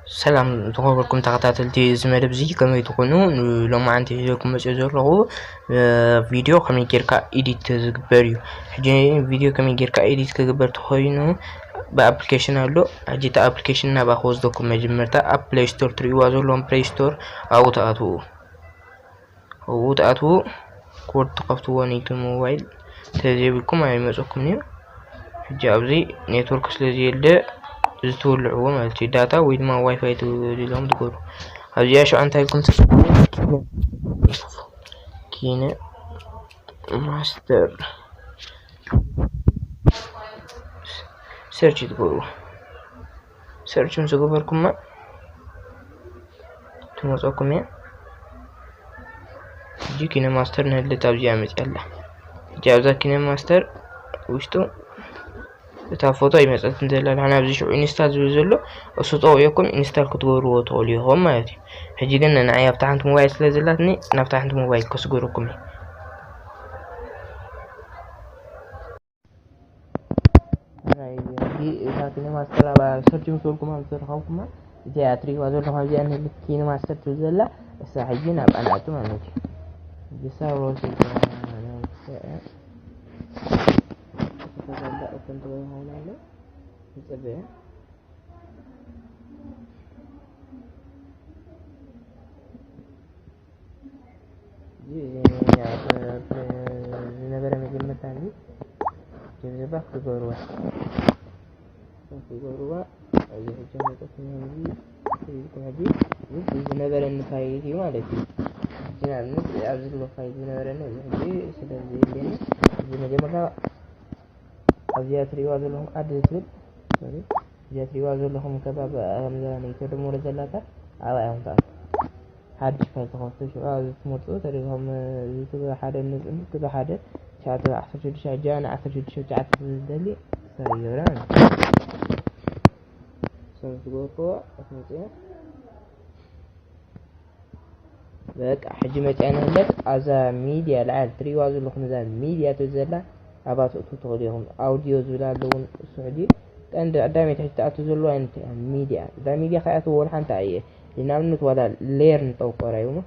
ሰላም ዝኸበርኩም ተኸታተልቲ እዚ መደብ እዚ፣ ከመይ ትኾኑ? ንሎማዓንቲ ሒዘኩም መፅዮ ዘለኹ እ፣ ቪድዮ ከመይ ጌርካ ኤዲት ዝግበር እዩ። ሕጂ ቪድዮ ከመይ ጌርካ ኤዲት ክግበር ተኾይኑ ብኣፕሊኬሽን ኣሎ። ሕጂ እቲ ኣፕሊኬሽን ናብኣ ክወስደኩም፣ መጀመርታ ኣብ ፕሌይ ስቶር ትርእይዋ ዘለኹም ፕሌይ ስቶር ኣብኡ ትኣትዉ። ኣብኡ ትኣትዉ፣ ኮድ ትኸፍትዎ ናይቲ ሞባይል፣ ተዘይብልኩም ኣይመፀኩም እዩ። ሕጂ ኣብዚ ኔትወርክ ስለ ዘየለ እዚ ትወልዕዎ ማለት እዩ፣ ዳታ ወይ ድማ ዋይፋይ ትብልሎም ትገብሩ። ኣብዚኣ ሽዑ እንታይ ኢልኩም ትጽሕፉ? ኪነ ማስተር ሰርች ትገብሩ። ሰርች ምስ ገበርኩማ ትመፀኩም እያ። ሕጂ ኪነ ማስተር ንህልት ኣብዚኣ መፅያ ኣላ። ሕጂ ኣብዛ ኪነ ማስተር ውሽጡ እታ ፎቶ ይመፀት እንዘላ፣ ንሕና ኣብዚ ሽዑ ኢንስታል ዝብል ዘሎ እሱ ጠውየኩም ኢንስታል ክትገብርዎ ትኽእሉ ኢኹም ማለት እዩ። ሕጂ ግን ንዓይ ኣብታ ሓንቲ ሞባይል ስለ ዘላትኒ ናብታ ሓንቲ ሞባይል ከስገረኩም እዩ። ናይ ሕጂ እታ ኪነ ማስተር ኣብ ሰርች ምስ በልኩማ ምስ ረኸብኩማ እዚኣ ትርእይዋ ዘለኹም ኣብዚኣ ንህልት ኪነ ማስተር ትብል ዘላ እሳ ሕጂ ናብ ኣናቱ ማለት እዩ። እሳ ሮስ ተዛላ እኮ እንትን ትበይን ሆነ ኣሎ ይጸበያ። እዚ ዝነበረ መጀመርታ እዚ ጀብጀባ ክገብርዋ ክገብርዋ እዚ ሕጂ መጠት እዚ ሕጂ እዚ ዝነበረኒ ፋይል እዩ ማለት እዩ። እዚ ንኣብነት ኣብዚ ዘሎ ፋይል ዝነበረኒ እዚ ሕጂ ስለዚ የለኒ። እዚ መጀመርታ ኣብዚኣ ትርእይዋ ዘለኹም ኣድ ትብል፣ ሶሪ፣ እዚኣ ትርእይዋ ዘለኹም ከባቢ ከምዛ ናይ ተደምሮ ዘላታ ኣብኣ እዮም ትኣትዉ። ሓድሽ ፋይል ትኸፍቱ፣ ሽዑ ኣብዚ ትመርጹ፣ ተሪኹም፣ እዚ ትብ ሓደ ንጽን፣ ትብ ሓደ፣ ትሽዓተ ዓሰርተ ሽዱሽተ፣ ሕጂ ኣነ ዓሰርተ ሽዱሽተ ትሽዓተ ስለ ዝደሊ፣ ሰሪ ይገብራ ማለት እዩ። ሰሪ ትገብርዎ፣ ኣትመጽኡ። በቃ፣ ሕጂ መጽያ ንህለት፣ ኣዛ ሚድያ፣ ላዕል ትርእይዋ ዘለኹም፣ እዛ ሚድያ ትብል ዘላ፣ ኣብኣ ትእትዉ ትኽእሉ ኢኹም። ኣውዲዮ ዝብል ኣለውን፣ እሱ ሕጂ ቀንዲ ቀዳመይቲ ሕጂ ትኣቱ ዘለዋ እንታይ እያ? ሚድያ። እዛ ሚድያ ከይኣትዎ ወላ ሓንቲ ኣየ። ንኣብነት ዋላ ሌየር ንጠውቆራ እዩ እሞ።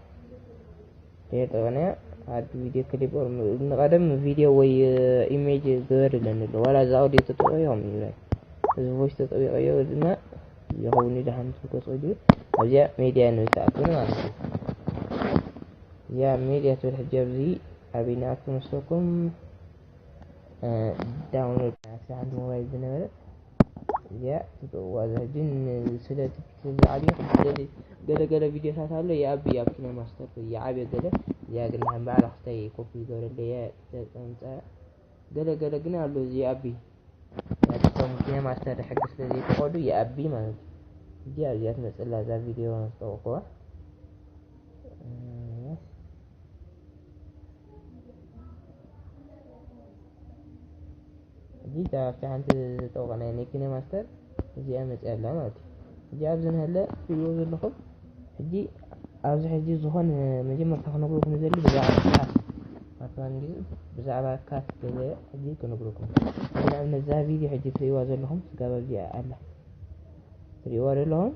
ሌየር ጠውቀናያ፣ ኣድ ቪድዮ ክሊፕ ኦር ም-፣ ንቐደም ቪድዮ ወይ፣ እ፣ ኢሜጅ ግበር ኢለኒ ኣሎ። ዋላ እዚ ኣውዲዮ ተጠውቀዮ ከም ይብለኒ። እዚ ቮይስ ተጠዊቀዮ ድማ ይኸውን እዩ ደሓን ትብሎ ጸው ድዩ? ኣብዚኣ ሚድያ ንብል ትኣትዉ ማለት እዩ። እዚኣ ሚድያ ትብል ሕጂ ኣብዚ ኣበይ ንኣቱ መስለኩም? እ፣ ዳውንሎድ ናብቲ ሓንቲ ሞባይል ዝነበረት እዚኣ ትጥውዋ። እዚ ሕጂ ን-፣ ስለ እቲ ፒክሰል ዝዓብዮ፣ ገለ፣ ገለ ገለ ቪድዮታት ኣሎ ይኣቢ ኣብ ኪነ ማስተር ይዓብዮ ገለ። እዚኣ ግን ንሕን በዓል ኣኽስታይ ኮፒ ይገብረለየ ተጸምጸ። ገለ ገለ ግን ኣሎ እዚ ይኣቢ። ናብቶም ኪነ ማስተር ሕጊ ስለ ዘይፈቐዱ ይኣቢ ማለት እዩ። እዚኣ፣ እዚኣ ትመጽእ ኣላ እዛ ቪድዮ ዝጠውቅዋ። እ፣ ሕጂ እታ ኣብቲ ሓንቲ ዝጠውቐናያ ናይ ኪነ ማስተር እዚኣ መፅያ ኣላ ማለት እዩ። ሕጂ ኣብዚ ንሀለ ትሪእዎ ዘለኹም፣ ሕጂ ኣብዚ ሕጂ ዝኾነ መጀመርታ ክነግረኩም ዝደሊ ብዛዕባ ካት፣ ኣቶ እንግሊዝ ብዛዕባ ካት ገለ ሕጂ ክነግረኩም። ንኣብነት እዛ ቪድዮ ሕጂ ትሪእዋ ዘለኹም ስጋብ ኣብዚኣ ኣላ። ትሪእዋ ዘለኹም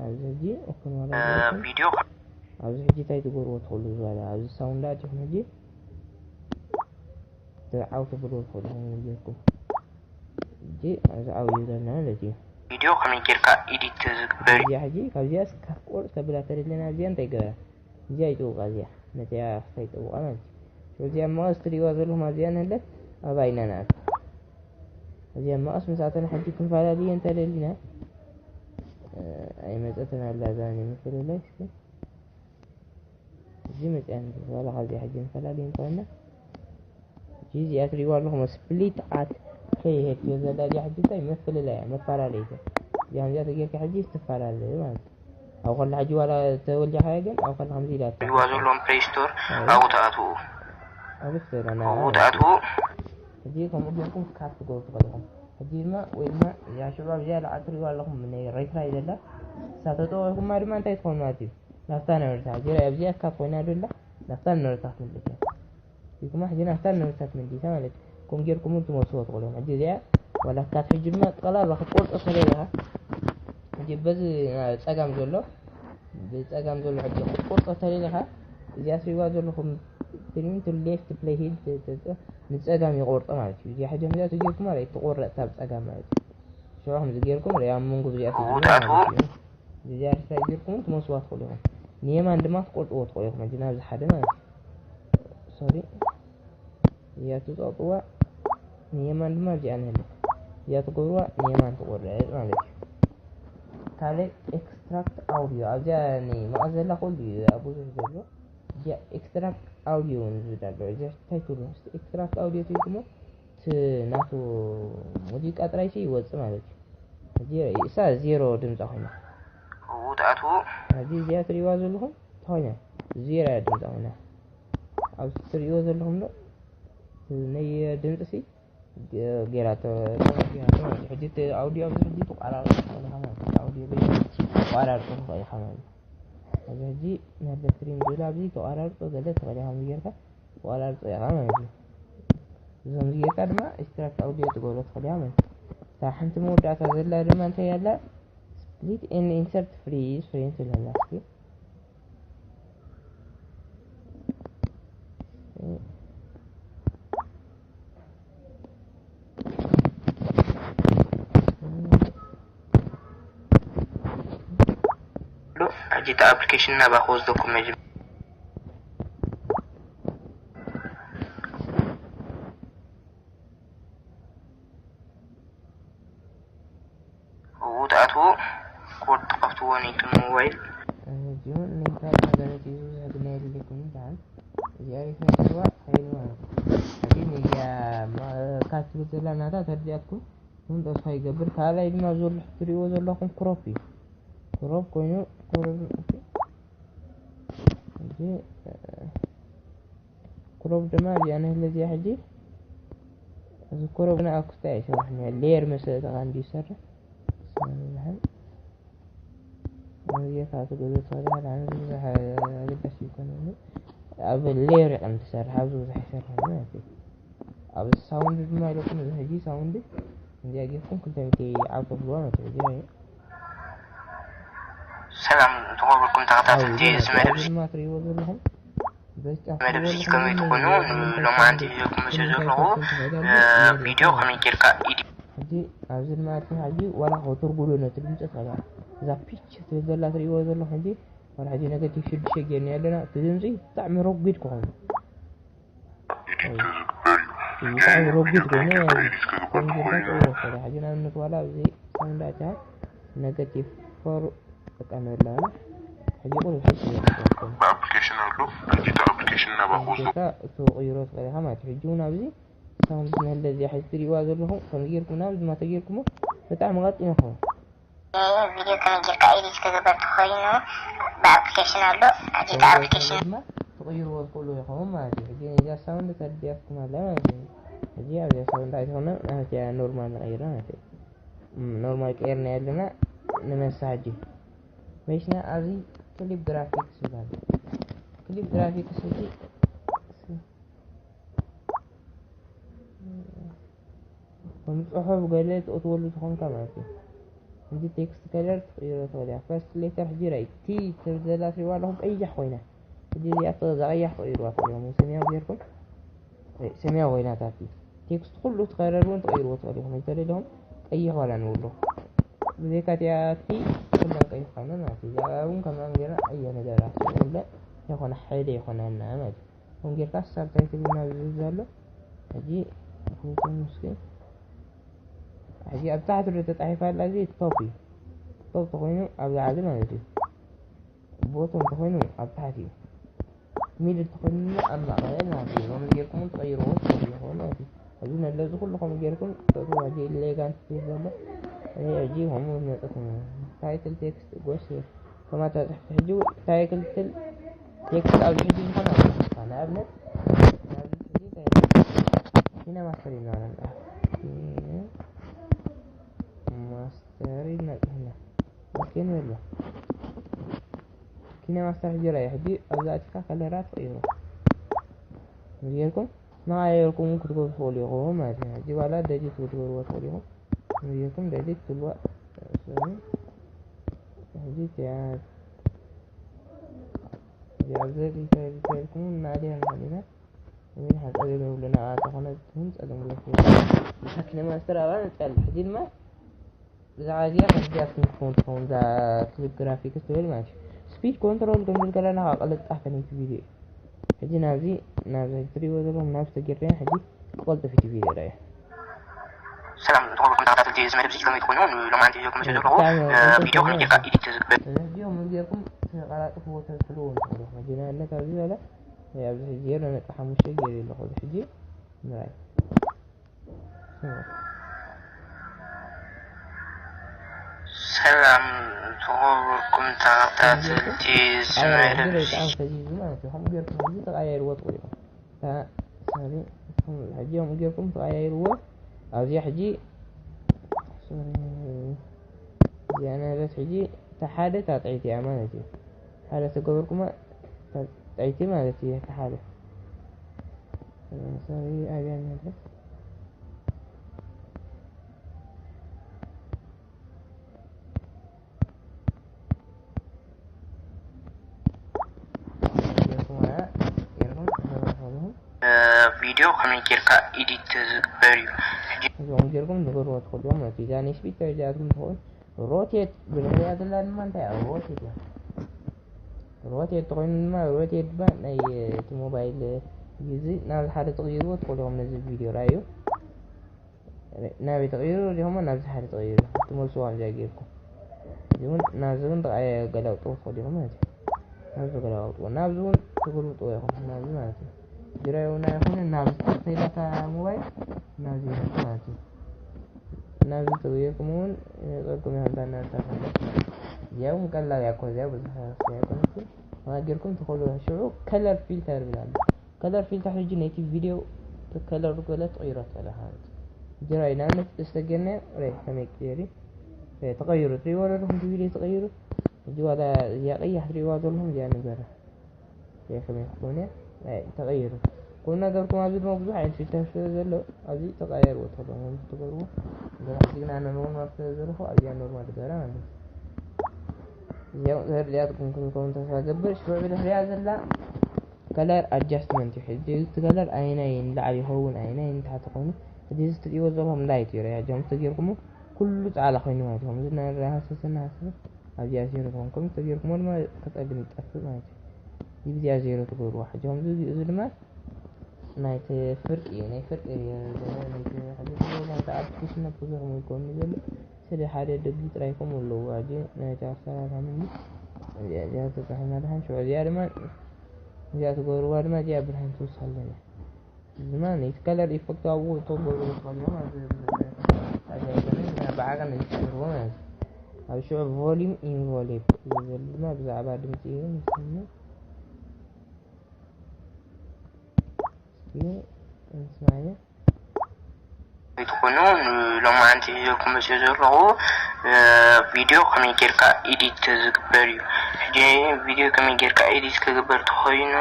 ኣብዚ ሕጂ ኦፕን ዋላ እ፣ ገይርኩም ቪድዮ ኣብዚ ሕጂ እንታይ ትገብርዎ ትኽእሉ ዝበለ ኣብዚ ሳውንድ ኣቲኹም ሕጂ ዓው ተብልዎ ትኽእሉ ኢኹም ጌርኩም። ሕጂ እዚ ዓው እዩ ዘለና ማለት እዩ። ቪድዮ ከመይ ጌርካ ኤዲት ዝግበር እዩ? እዚኣ ሕጂ ካብዚኣ እስካብ ቁርጥ ተብላ ተደለና እዚኣ እንታይ ገበራ? እዚኣ ይጥውቃ እዚኣ። ነዚኣ ክሳይ ይጥውቃ ማለት እዩ። እዚኣ መቐስ ትሪእዋ ዘለኹም ኣብዚኣ ንህለት ኣብ ኣይና ንኣቱ። እዚኣ መቐስ ምስ ኣተና ሕጂ ክንፈላለየ እንተደሊና፣ እ፣ ኣይመጸትን ኣላ እዛ ናይ ምፍልላይ እስኪ። እዚ መጽያን ዋላ ካብዚኣ ሕጂ ንፈላለይ እንኮና። ሕጂ እዚኣ ትሪእዋ ኣለኹም ስፕሊት ኣት ፕሌይ ሄድ ትብል ዘላ እዚኣ ሕጂ እንታይ ምፍልላይ እያ፣ መፈላለይ እያ። እዚኣ ከምዚኣ ተጌርካ ሕጂ ትፈላለ ማለት እዩ። ኣብ ከላ ሕጂ ዋላ ተወሊኻያ ግን ኣብ ከላ ከምዚ ኢላ ትሪእዋ ዘለኹም ፕሌይ ስቶር ኣዎ። ኣብኡ ትኣትዉ። ኣብኡ ትኣትዉ። ሕጂ ከምኡ ጌርኩም ካት ትገብሩ ትኽእሉ ኢኹም። ሕጂ ድማ ወይ ድማ እዚኣ ሽዑ ኣብዚኣ ላዕሊ ትሪእዋ ኣለኹም ናይ ሪፕላይ ዘላ እሳ ተጠቂዕኩማ ድማ እንታይ ትኾኑ ማለት እዩ። ናብታ ነበርታ፣ ጀራ ኣብዚኣ ካብ ኮይና ዶ ኣላ? ናብታ ነበርታ ክትምልስ እያ። ይኩማ ሕጂ ናብታ ነበርታ ትምልሳ ማለት እዩ። ከም ጌርኩም እውን ትመስዎ ትኽእሉ። ሕጂ እዚኣ ዋላ ካብ ሕጂ ድማ ጠቕላላ ክትቆርጦ ስለ ኢኻ፣ ከም በዚ ጸጋም ዘሎ ብጸጋም ዘሎ ሕጂ ክትቆርጦ ተደሊኻ እዚኣ ትሪእዋ ዘለኹም ትሪን ቱ ሌፍት ፕሌይ ሂድ ንጸጋም ይቆርጦ ማለት እዩ። እዚኣ ሕጂ እዚኣ ትጌርኩም ማለት እዩ ትቆረጥ ኣብ ጸጋም ማለት እዩ። ሽዑ ከምዚ ጌርኩም ሪኣ መንጎ እዚኣ ትጅምሩ ማለት እዩ። እዚኣ ሪስታይል ጌርኩም ትመስዋ ትኽእሉ ኢኹም። ንየማን ድማ ትቆርጥዎ ትኽእሉ ኢኹም። ሕጂ ናብዚ ሓደ ማለት እዩ። ሶሪ እዚኣ ትጸቕጥዋ ንየማን ድማ እዚኣ ንህልት እዚኣ ትገብርዋ ንየማን ትቆርጥ ማለት እዩ። ካልእ ኤክስትራክት ኣውዲዮ ኣብዚኣ ንመቐስ ዘላ ኩሉ እዩ ኣብ ብዙሕ ዘሎ። እዚኣ ኤክስትራክት ኣውዲዮ ንዝብል ኣሎ እዚ እንታይ ትብሉ? ኤክስትራክት ኣውዲዮ ትብልኩሞ እቲ ናቱ ሙዚቃ ጥራይሲ ይወፅእ ማለት እዩ። እዚ እሳ ዜሮ ድምፃ ኮይና ውጣቱ ኣብዚ እዚኣ ትሪእዋ ዘለኹም ተኾይና ዜሮ እያ ድምፃ ኮይና ኣብዚ ትሪእዎ ዘለኹም ዶ ናይ ድምፂ ሲ ገ- ጌራቶ ጌራቶ ማለት እዩ። ሕጂ እቲ ኣውዲዮ ኣብዚ ሕጂ ተቋራርጦ ተኾይንካ ማለት እዩ። ኣውዲዮ ቤት ተቋራርጦ ተኾይንካ ማለት እዩ። ኣብዚ ሕጂ ናይ ኤሌክትሪን ዝብል ኣብዚ ተቋራርጦ ገለ ተኾይንካ ጌርካ ተቋራርጦ ኢኻ ማለት እዩ። እዞም ጌርካ ድማ ኤክስትራክት ኣውዲዮ ትገብሮ ትኽእል ኢኻ ማለት እዩ። እታ ሓንቲ መወዳእታ ዘላ ድማ እንታይ ኣላ? ስፕሊት ኤንድ ኢንሰርት ፍሪዝ ፍሬም ትብለላ እስኪ ሕጂ እቲ ኣፕሊኬሽን ናባኹ ወስደኩም መጀመ እዉ ትኣትዉ ኮድ ትኸፍትዎ ነቲ ሞባይል። ሕጂ እውን ኔትወርክ ገለ ሒዙ ብዙሕ ግና የድልየኩም ይበሃል። እዚኣ ሪፍሬሽ ስዋ ሓይሉ ማለት እዩ። ሕጂ ሜድያ ካትብል ዘላ ናታ ተርዲኣትኩም እውን ተስፋ ይገብር። ካልኣይ ድማ ዘሎ ትሪእዎ ዘለኹም ክሮፕ እዩ። ክሮፕ ኮይኑ ክሮፕ ሕጂ ክሮፕ ድማ እዚኣ ንህለ እዚኣ ሕጂ እዚ ክሮፕ ና ኣኩስታይ ኣይሰርሕን እያ ሌየር መሰለትኻ እንዲ ይሰርሕ ዝብል እዚኣ ካብ ትገዝኦ ትኽእል ኢኻ። ኣነ ብዙሕ ኣገዳሲ ኣይኮነን ኣብ ሌየር ኢኻ እንትሰርሕ ኣብዚ ብዙሕ ኣይሰርሕን ማለት እዩ። ኣብ ሳውንድ ድማ ኢለኩም እዚ ሕጂ ሳውንድ እንዚኣ ጌርኩም ክልተ ሚእቲ ዓብ ተብልዋ ማለት እዩ። እዚኣ ሰላም ተኸበርኩም ተኸታተልቲ እዚ መደብ እዚ ድማ ትሪእዎ ዘለኹም መደብ እዚ ከመይ ትኾኑ ንሎማዓንቲ ሒዘልኩም መፅእ ዘለኹ ቪድዮ ከመይ ጌርካ ኢዲ ሕጂ ኣብዚ ድማ እቲ ሕጂ ዋላ ከተርጉዶ ነቲ ድምፂ ትኽእላ እዛ ፒች ትብል ዘላ ትሪእዎ ዘለኹም ሕጂ ዋላ ሕጂ ነገቲቭ ሽዱሽተ ጌርና ኣለና እቲ ድምፂ ብጣዕሚ ረጒድ ክኾኑ ብጣዕሚ ረጒድ ኮይኑ ሕጂ ንኣብነት ዋላ ኣብዚ ሳውንድ ኣታ ነገቲቭ ፎር በቃ ንብላ ሕጂ ቁሩብ ሕጂ ብኣፕሊኬሽን ኣሎ ሕጂ እቲ ኣፕሊኬሽን ናባኹ ወስዶ ትቕይሮ ትኽእል ኢኻ ማለት እዩ። ሕጂ እውን ኣብዚ ሳውንድ ንህለ እዚኣ ሕጂ ትሪእዋ ዘለኹም ከምዚ ጌርኩም ናብዚ ድማ ተጌርኩሞ ብጣዕሚ ቀጢን ይኸውን። ቪድዮ ከመይ ጌርካ ኤዲት ክግበር ተኾይኑ ብኣፕሊኬሽን ኣሎ። ሕጂ እቲ ኣፕሊኬሽን ድማ ትቕይርዎ ትኽእሉ ኢኹም ማለት እዩ። ሕጂ ነዚኣ ሳውንድ ተረዲኣትኩም ኣላ ማለት እዩ። ሕጂ ኣብዚኣ ሳውንድ ኣይትኾነ ናብዚኣ ኖርማል ንቐይራ ማለት እዩ። እም፣ ኖርማል ቀይርና ኣለና ንመሳ ሕጂ መሽና ኣብዚ ክሊፕ ግራፊክስ ይባል። ክሊፕ ግራፊክስ ሕጂ ከም ጽሑፍ ገለ ትእትወሉ ዝኾንካ ማለት እዩ። እዚ ቴክስት ከለር ትቕይሮ ትኽእል እያ። ፈርስት ሌተር ሕጂ ራይ ቲ ትብል ዘላ ትሪእዋ ኣለኹም ቀያሕ ኮይና። ሕጂ እዚኣ ተ- እዛ ቀያሕ ትቕይርዋ ትኽእሉ ኢኹም። ሰማያዊ ጌርኩም እ፣ ሰማያዊ ኮይና ታቲ ቴክስት ኩሉ እቲ ከለር እውን ትቕይርዎ ትኽእሉ ኢኹም። እንተደሊኹም ቀይሕ ዋላ ንብሎ። ብዘይካ እቲኣ ቲ ኩለን ቀይሕ ኮይነን ማለት እዩ። እዚኣ እውን ከምኣን ጌርና ቀይሕ ንገብራ። ኩለን ይኾና ሓደ ይኾናና ማለት እዩ። ከምኡ ጌርካ ሳብታይትል እውን ኣብዚ ዘሎ። ሕጂ ክልተ ምስኪን። ሕጂ ኣብ ታሕቲ ዶ ተጻሒፋ ኣላ? እዚ ቶፕ እዩ። ቶፕ ተኾይኑ ኣብ ላዕሊ ማለት እዩ። ቦቶም ተኾይኑ ኣብ ታሕቲ እዩ። ሚድል ተኾይኑ ኣብ ማእኸል ማለት እዩ። ከምኡ ጌርኩም እውን ትቐይርዎ ትኽእሉ ኢኹም ማለት እዩ። ሕጂ ነለዚ ኩሉ ከምኡ ጌርኩም ተእትዎ። ሕጂ ኢሌጋንት ፔጅ ዘሎ። እዚ ሕጂ ከምኡ መጽእኩም። ታይትል ቴክስት ጎስ ከማታ ጽሕፍቲ ሕጂ እውን ታይትል ቴክስት ኣብዚ ሕጂ ዝኾነ ኣይኮነን። ንኣብነት፣ ንኣብነት ሕጂ እንታይ ይበሃል? ኪነ ማስተር እዩ ዝነበረ። ኪነ ማስተር ኢልና ጽሒፍና። ኦኬ ንበሎ። ኪነ ማስተር ሕጂ ራእየ። ሕጂ ኣብዛ ኣቲካ ከለራት ትቕይሩ። እዚ ጌርኩም ንዓየርኩም እውን ክትገብሩ ትኽእሉ ኢኹም ማለት እዩ። ሕጂ ዋላ ደሊት ክትገብርዎ ትኽእሉ ኢኹም። እዚ ጌርኩም ደሊት ትብልዋ። ሶሪ። እዚኣ ኣብዚ ሪከርድ ሪከርድኩም እናደያ ንኾን ኢና። እዚ ሓፀገም የብሉና። ኣባታ ኮነ ትሁን ፀገም ብለኩም። ሓኪነ ማስተር ኣባ መፅኣላ። ሕጂ ድማ ብዛዕባ እዚኣ ከምዚኣ ትምክውን ትኸውን፣ እዛ ክሊፕ ግራፊክስ ትብል ማለት እዩ። ስፒድ ኮንትሮል ክንብል ከለና ካብ ቅልጣፈ ነይቲ ቪድዮ እዩ። ሕጂ ናብዚ፣ ናብዚ ትሪእዎ ዘለኹም ናብ ዝተጌርና ሕጂ ክቐልጥፍ እቲ ቪድዮ ዳዮ። ሰላም ዝኾንኩም ተኸታተልቲ እዚ መደብ እዚ ከመይ ትኾኑ? ንሎማዓንቲ ሒዞኩም መፅእ ዘለኹ፣ ብጣዕሚ እ፣ ጽቡቅ ቪድዮ ከመይ ጌርካ ኤዲት ዝግበር። እዚ ቪድዮ ከመይ ጌርኩም ተቀላጥፍዎ ተስልዎ ትኽእሉ። ሕጂ ንኣብነት ኣብዚ በለ፣ ኣብዚ ሕጂ ዜሮ ነጥቢ ሓሙሽተ ገይረ ኣለኹ። እዚ ሕጂ ምራይ። ሰላም ዝኾንኩም ተኸታተልቲ እዚ ኣያ፣ መደብ እዚ እዚ በጣም ፈዚዙ ማለት እዩ። ከምኡ ጌርኩም እዚ ተቀያይርዎ ትኽእሉ ኢኹም። እታ፣ ሶሪ፣ እስኹም ሕጂ ከምኡ ጌርኩም ተቐያይርዎ። ኣብዚኣ ሕጂ፣ ሶሪ፣ እዚኣ ነበረት ሕጂ እታ ሓደ እታ ጥዕይቲ እያ ማለት እዩ። ሓደ ተገበርኩማ እታ ጥዕይቲ ማለት እዩ፣ እታ ሓደ። ሶሪ፣ ኣብያ ነበረት። እ፣ ቪድዮ ከመይ ጌርካ ኤዲት ዝግበር እዩ? ሕጂ እዚኦም ጌርኩም ትገብርዎ ትኽእሉ እዮም ማለት እዩ። እዛ ናይ ስፒድ ታይም እዚኣትኩም ትኸውን። ሮቴት ብድሕሪኣ ዘላ ድማ እንታይ እያ? ሮቴት እያ። ሮቴት ተኾይኑ ድማ፣ ሮቴት ድማ ናይ እቲ ሞባይል እዩ። እዚ ናብ ሓደ ትቕይርዎ ትኽእሉ እዮም ነዚ ቪድዮ ርኣዩ። ናበይ ተቐይሩ ዲኹም? ናብዚ ሓደ ተቐይሩ። ትመልስዎ ከምዚኣ ጌርኩም። እዚ እውን ናብዚ እውን ተቐያ-፣ ገላብጥዎ ትኽእሉ ኢኹም ማለት እዩ። ናብዚ ገላብጥዎ። ናብዚ እውን ትግልብጥዎ ኢኹም። ናብዚ ማለት እዩ። ጅራይ እውን ኣይኹንን ናብዚ ተተይላታ ሞባይል ናብዚ ይመጽእ ማለት እዩ። ናብዚ ተቐይርኩም እውን ይመጸልኩም ኢኹም። እዛ እናተሳፈረ። እዚኣ እውን ቀላል እያ እኮ። እዚኣ ብዙሕ ኣይኮነትን። ከማይ ጌርኩም ትኽእሉ። ሽዑ ከለር ፊልተር ይብል ኣሎ። ከለር ፊልተር ሕጂ ነቲ ቪድዮ ከለር ገለ ትቕይሮ ትኽእል ኢኻ ማለት እዩ። ጅራይ ንኣብነት ዝተገነ ራይ ከመይ ቅየሪ፣ ራይ ተቐይሩ ትሪእዎ ኣለኹም፣ እቲ ቪድዮ ተቐይሩ። ሕጂ ዋላ እዚኣ ቀያሕ ትሪእዋ ዘለኹም እዚኣ ንገራ። እዚኣ ከመይ ክትከውን እያ? ራይ ተቐይሩ። ኩሉ ነገርኩም ኣብዚ ድማ ብዙሕ ዓይነት ፊልተር ስለ ዘሎ ኣብዚ ተቐያየርዎ ተሎ፣ ከምዚ ትገብርዎ። ገና ሕጂ ግና ኣነ ኖርማል ስለ ዘለኹ ኣብዚኣ ኖርማል ገራ ማለት እዩ። እዚኣ ዘርድያትኩም ክንከውን ተስፋ ገብር። ሽዑ ብድሕሪኣ ዘላ ከለር ኣጃስትመንት እዩ። ሕጂ እቲ ከለር ኣይናይ ንላዕሊ ይኸውን፣ ኣይናይ ንታሕቲ ኮይኑ፣ ሕጂ እዚ ትሪእዎ ዘለኹም ላይት እዩ። ሕጂ ከምዚ ተጌርኩሞ ኩሉ ጻዕዳ ኮይኑ ማለት እዩ። ከምዚ እናሃሰሰ እናሃሰሰ ኣብዚኣ ዜሮ ትኸውን። ከምዚ ተጌርኩሞ ድማ እቲ ጸሊም ይጠፍእ ማለት እዩ። እዚ ብዚኣ ዜሮ ትገብርዎ። ሕጂ ከምዚ እዚ ድማ ናይቲ ፍርቂ እዩ። ናይ ፍርቂ እዩ። ናይቲ ሕጂ ናይቲ ኣፕሊኬሽን ብዙሕ ይኮን ዘሎ። ስለ ሓደ ደጊ ጥራይ ከምኡ ኣለዎ። ሕጂ ናይቲ ኣሰራርሓ ምንዲ እዚኣ፣ እዚኣ ተጻሒፍና ደሓን ሽዑ እዚኣ ድማ፣ እዚኣ ትገብርዋ ድማ እዚኣ ብርሃን ትውስኸልና። እዚ ድማ ነቲ ከለር ኢፈክት ኣብኡ ተገብሩ ትኽእሉ ማለት እዩ። ብዓቐን እዩ ትገብርዎ ማለት እዩ። ኣብ ሽዑ ቮሊዩም ኢንቮሊቭ ዝብል ድማ ብዛዕባ ድምጺ እዩ። ንስሙ እስኪ እንስማዮ። ከመይ ትኾኑ? ንሎማዓንቲ ሒዘልኩም መፅእ ዘለኹ፣ እ፣ ቪድዮ ከመይ ጌርካ ኤዲት ዝግበር እዩ። ሕጂ ቪድዮ ከመይ ጌርካ ኤዲት ክግበር ተኾይኑ፣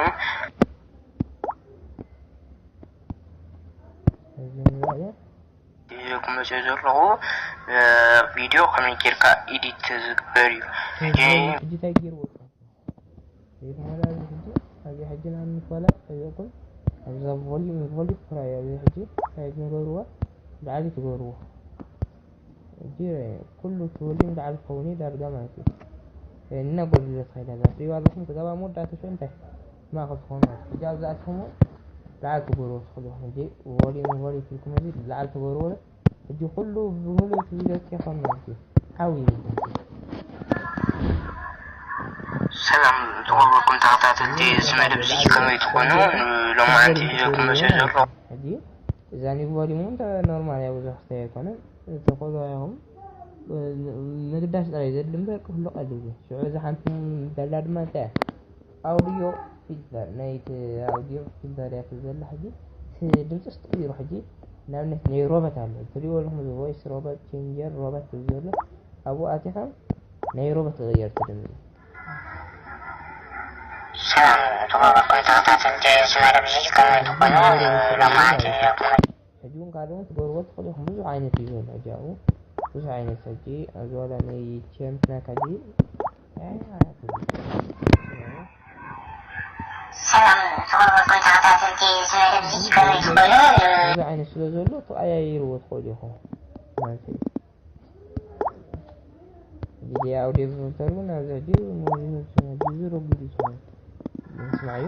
እዚ ንሪኦ። ሒዘልኩም መፅእ ዘለኹ፣ እ፣ ቪድዮ ከመይ ጌርካ ኤዲት ዝግበር እዩ። ሕጂ ሕጂ እንታይ ገይርዎ? ዘይተመላልዩ ሕጂ፣ ኣብዚ ሕጂ ንኣብነት ዋላ ጠይቕኩም፣ ኣብዛ ቮሊዩም፣ ቮሊዩም ፍራይ ኣብዚ ሕጂ ሳይድ ንገብርዋ፣ ላዕሊ ትገብርዎ። ሕጂ ኩሉ እቲ ቮሊዩም ላዕሊ ክኸውን እዩ ዳርጋ ማለት እዩ። እና ጎድሎ ተኸይዳ እዛ ትሪእዋ ኣለኹም፣ ክዛባ መወዳእታ ሽዑ እንታይ ማእኸል ትኾኑ ማለት እዩ። ሕጂ ኣብዚ ኣትኹም ላዕሊ ትገብርዎ ትኽእሉ ኢኹም። ሕጂ ቮሊዩም፣ ቮሊዩም ኢልኩም እዚ ላዕሊ ትገብርዎ ሕጂ ኩሉ ብምሉእ እቲ ቪድዮ ከይኮን ማለት እዩ። ሓዊ ይብል። ሰላም ዝኾንኩም ተኸታተልቲ እዚ መደብ እዚ ከመይ ትኾኑ? ንሎማዓንቲ ሒዘልኩም መፅእ ዘለኹ። ሕጂ እዛ ኒቭ ቮሊዩም እውን ተ-፣ ኖርማል እያ፣ ብዙሕ ክስተይ ኣይኮነን። ተኸእሉ ኢኹም፣ ምግዳስ ጥራይ ዘድሊ እምበር ኩሉ ቀሊል እዩ። ሽዑ እዛ ሓንቲ ዘላ ድማ እንታይ እያ? ኣውዲዮ ፊልተር፣ ናይቲ ኣውዲዮ ፊልተር እያ ትብል ዘላ። ሕጂ እቲ ድምፂ ውስጥ ቀይሩ። ሕጂ ንኣብነት ናይ ሮበት ኣሎ፣ ትሪእዎ ኣለኹም፣ እዚ ቮይስ ሮበት፣ ቼንጀር ሮበት ትብል ዘሎ፣ ኣብኡ ኣቲኻ ናይ ሮበት ክቕየር እቲ ድምፂ። ሰላም፣ ተኸበርኩም ተኸታተልቲ እዚ መደብ እዚ ከመይ ትኾኑ? ሎማዓንቲ ሒዘልኩም ሕጂ እውን ካልእ እውን ትገብርዎ ትኽእሉ ኢኹም። ብዙሕ ዓይነት እዩ ዘሎ። ሕጂ ኣብኡ ብዙሕ ዓይነት፣ ሕጂ ኣብዚ ዋላ ናይ ቸምፕ ናይ ካጂ ሰላም ተኸበርኩም ተኸታተልቲ ስነ ርብዚ ከመይ ትኾኑ? እዚ ዓይነት ስለ ዘሎ ተቐያይርዎ ትኽእሉ ኢኹም ማለት እዩ። ቪድዮ ኣውዲዮ ዝዝተሩ ናብዚ ሕጂ ሞባይል ዝረጉዱ ይኸውን። ንስማዕዮ።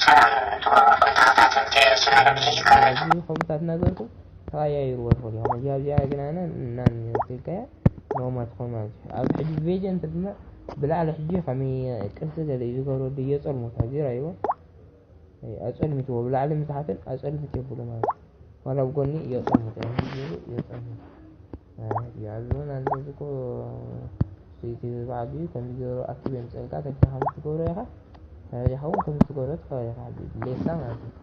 ሰላም ተኸበርኩም ተኸታተልቲ ስነ ርብዚ ከመይ እዚ ከምታት ነገርኩም ተቐያይርዎ ትኽእሉ ኢኹም። እዚኣ እዚኣ ግን ኣነ እናን ትልካያ ኖማ ትኾን ማለት እዩ። ኣብ ሕጂ ቬጀንት ድማ ብላዕሊ ሕጂ ከመይ ቅርጺ ገለ እዩ ዝገብረሉ እየጸልሞ ታዚራ ይዎ። ኣጸልሚትዎ ብላዕሊ ምትሓትን ኣጸልሚት የብሉ ማለት እዩ። ዋላ ብጎኒ እየጸልሚት እዮም ዝብሉ እየጸልሚት። ኣብዚ እውን ኣለዚ እኮ ስዊቲ ዝብዓሉ እዩ። ከምዚ ገይሩ ኣክቲቭ የምፀልካ ተደኻ ምስ ትገብሮ ኢኻ። ተረዲኻ እውን ከምዚ ትገብሮ ትኽእል ኢኻ። ሌሳ ማለት እዩ።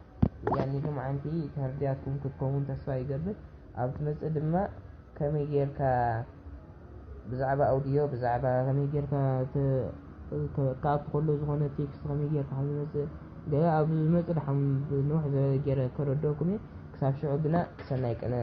ያኒ ድማ ዓንቲ ተርድያትኩም ክትከውን ተስፋ ይገብር። ኣብ ትመጽእ ድማ ከመይ ጌርካ ብዛዕባ ኣውዲዮ ብዛዕባ ከመይ ጌርካ ተ- ተ- ክኣቱ ከሎ ዝኾነ ቴክስት ከመይ ጌርካ ከም ዝመጽእ ገለ ኣብ ዝመጽእ ድሓን ብንውሕ ዝበለ ገይረ ከረድኦኩም እየ። ክሳብ ሽዑ ግና ሰናይ ቅነ።